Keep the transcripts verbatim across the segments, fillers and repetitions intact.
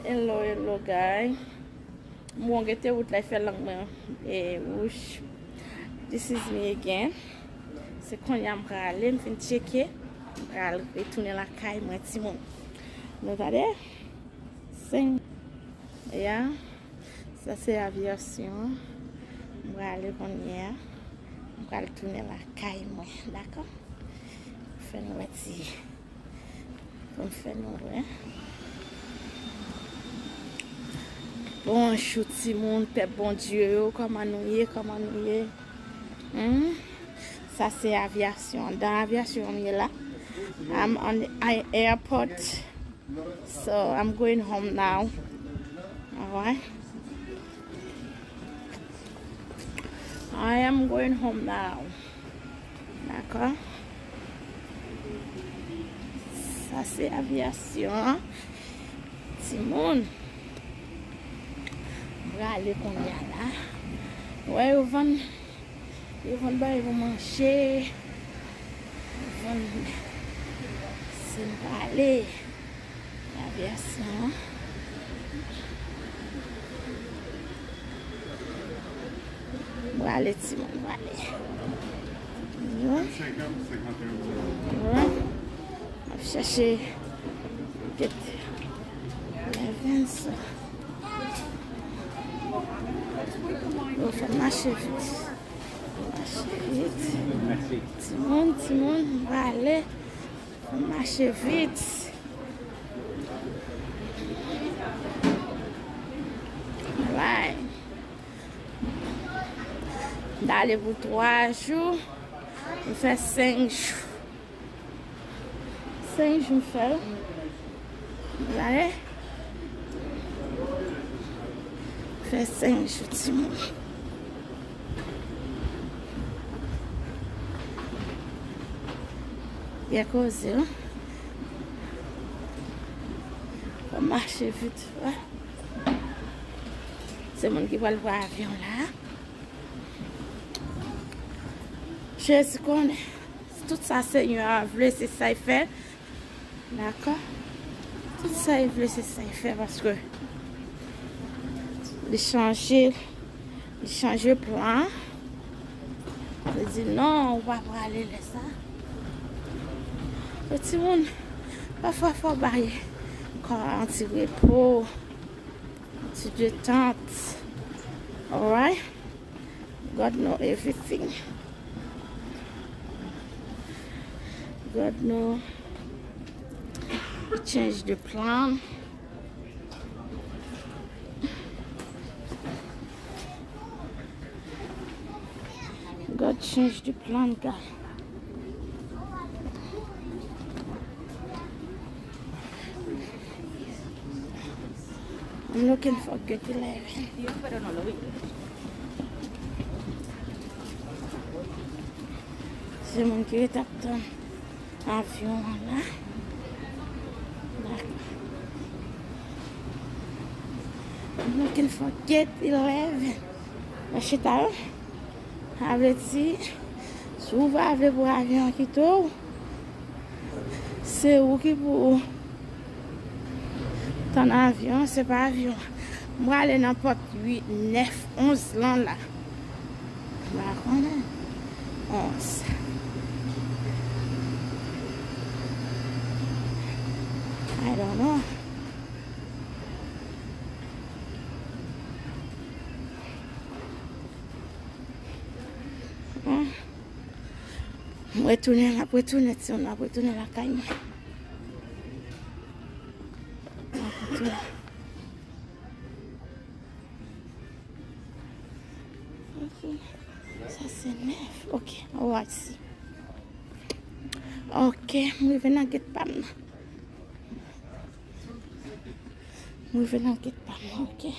Hello, hello, guy. Mwen gete wout la, fè lang mwen e wouj. This is me again. Se kounye a m prale, m fin tcheke. M pral retounen lakay mwen, timoun. Nou tande? Sing. Yeah. Sa se avyasyon. M prale kounye a. M pral tounen lakay mwen, dakò? Fè nou wè ti Pou m fè nou wè. Bonjou, timoun, pèp Bondye yo, kòman nou ye, kòman nou ye? Hmm? Sa se avyasyon. Nan avyasyon m ye la. I'm on the airport. So, I'm going home now. Alright. I am going home now. Dakò? Sa se avyasyon an. Timoun. M prale kounye a la. Wè yo vann, yo vann bagay pou manje. Yo vann. Si m prale. Avyasyon an. Prale timoun, prale. Yo. Yo. M ap chèche. Get. Eleven, so. Yo, fè mache vit. Mache vit. Timoun, timoun, prale. Mache vit. Alright. M t ale pou twa jou. M fè senk jou. Senk jou m fè l. Alright. Fè senk jou, timoun. Gen koze, wi. Fò mache vit, wi. Se moun ki pral pran avyon la. Jezi konnen. Tout sa Senyè a vle, se sa l fè. Dakò? Tout sa l vle, se sa l fè, paske li chanje, li chanje plan. Li di, "Non, ou pa prale lè sa." Yo, timoun, pafwa fò w bay kò a yon ti repo, yon ti detant. Alright? God know everything. God know. Change the plan. God change the plan, guys. I'm looking for gate eleven. Se moun ki ret ap tann avyon an la. Dakò. I'm looking for gate eleven. Mwen chita, wi. Sa vle di, si w pa vle pou avyon an kite w, se ou ki pou tann avyon, se pa avyon. M prale nan pòt uit, nèf, onz lan la. M pa konnen. Onz. I don't know. Hmm. M retounen, m ap retounen, timoun, m ap retounen lakay mwen. M ap retounen. Ok. Sa se nèf. Ok. Oh, I see. Ok, m rive nan gate pa m nan. M rive nan gate pa m nan, ok.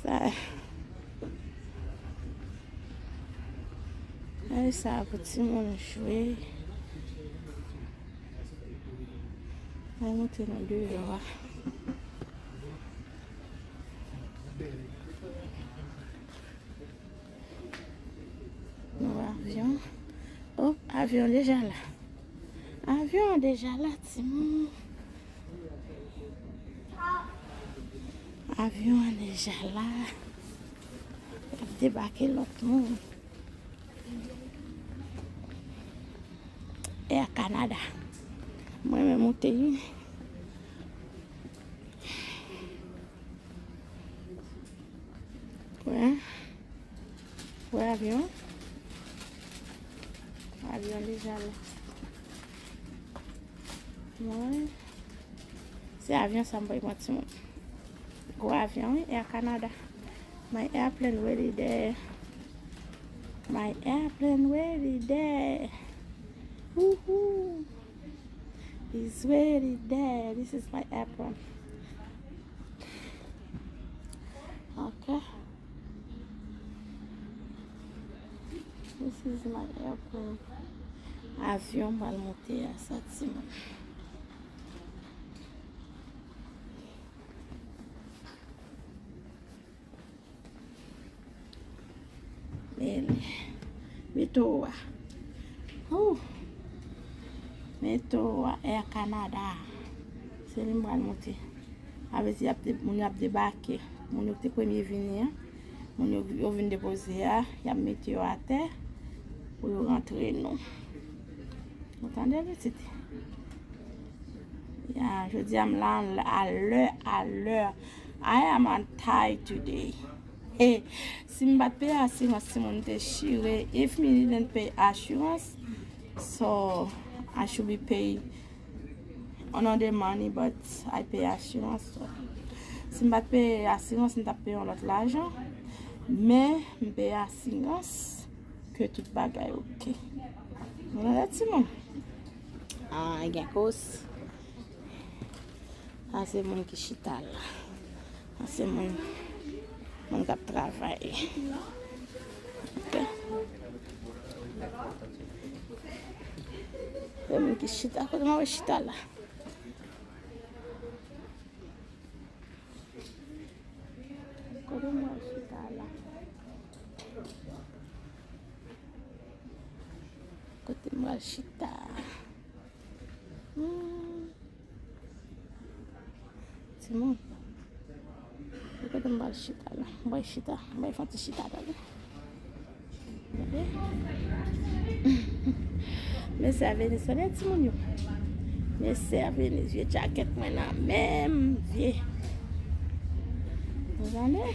Sa, ay, sa pou timoun jwe. Ay, montre nou deyò a. Nou avyon. Oh, avyon deja la. Avyon deja la, timoun. Avyon an deja la. L ap debake lòt moun. Air Canada. Mwen menm moute wi. Wè. Wè avyon. Avyon deja la. Mwen. Se avyon sa m pral pran timoun. Gwo avyon wi, Air Canada. My airplane ready there. My airplane ready there. Woohoo. It's ready there. This is my apron. Okay. This is my apron. Avyon m pral moute a sa timoun. Men li. Meteo a. Ooh. Meteo a, Air Canada. Se li m pral moute. Sa vle di y ap de-, moun yo ap debake. Moun yo ki te premye vini an. Moun yo, yo vin depoze a, y ap mete yo atè pou yo rantre nou. Ou tande pitit? Ya, jodi a m la a lè, a lè. I am on time today. Hey, si m pa t peye asirans, timoun, te chire. If me didn't pay assurance, so I should be paid another money, but I pay assurance. So, si m pa t peye asirans, m t ap peye yon lòt lajan. Men, m peye asirans ke tout bagay oke. Nou la, timoun. Ah, gen kòs. Sa se moun ki chita la. Sa se moun, moun k ap travay. Ok. Se moun ki chita. Kote mwen chita la? Kote mwen chita la? Kote mwen chita? Hmm. Timoun. Kote m pral chita la? M pral chita. M pral fè yon ti chita, tande. Tande? Mesye a vini sone, timoun yo. Mesye a vini, vye djakèt mwen nan men m, vye. Ou tande?